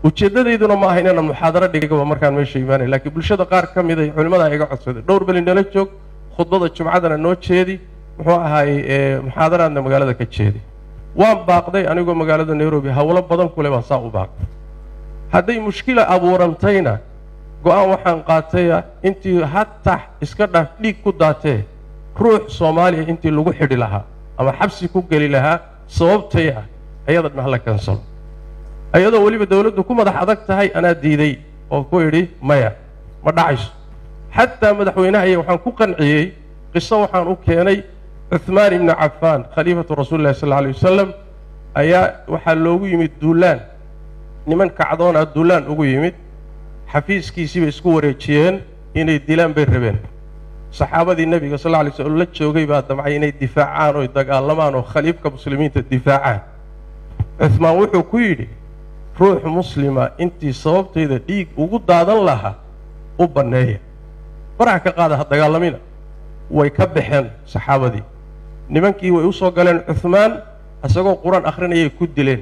Ujeeddadayduna ma aha inaanan muxaadaro dhigaba markaan meesha imaanay, laakiin bulshada qaar ka mid ay culimmadaa iga codsaday, dhowr beli nala joog, khudbada jumcadana noo jeedi, muxuu ahaayey, muxaadaraadna magaalada ka jeedi. Waan baaqday anigoo magaalada Nairobi howlo badan kule baan saa u baaqday. Hadday mushkila abuurantayna, go-aan waxaan qaataya intii hatax iska dhaaf dhiig ku daatee, ruux Soomaaliya intii lagu xidhi lahaa ama xabsi ku geli lahaa sababtay ah, ayada dhan hala kansalo, ayadoo weliba dawladdu ku madax adag tahay. Anaa diiday oo ku idhi maya, ma dhacayso. Xataa madaxweynaha iyo waxaan ku qanciyey qiso waxaan u keenay Cuhmaan ibnu Cafaan, khaliifatu rasuuli llahi sal alla alay wasalam, ayaa waxaa loogu yimid duulaan, niman kacdoona duulaan ugu yimid, xafiiskiisii bay isku wareejiyeen, inay dilaan bay rabeen. Saxaabadii nebiga sal alla alay slam la joogay baa damcay inay difaacaan oy dagaalamaan oo khaliifka muslimiinta difaacaan. Cuhmaan wuxuu ku yidhi, ruux muslima intii sababtayda dhiig ugu daadan lahaa u banneeya, faraha ka qaada, ha dagaalamina. Way ka baxeen saxaabadii, nimankii way u soo galeen, Cuhmaan isagoo qur-aan akhrinayay ku dileen.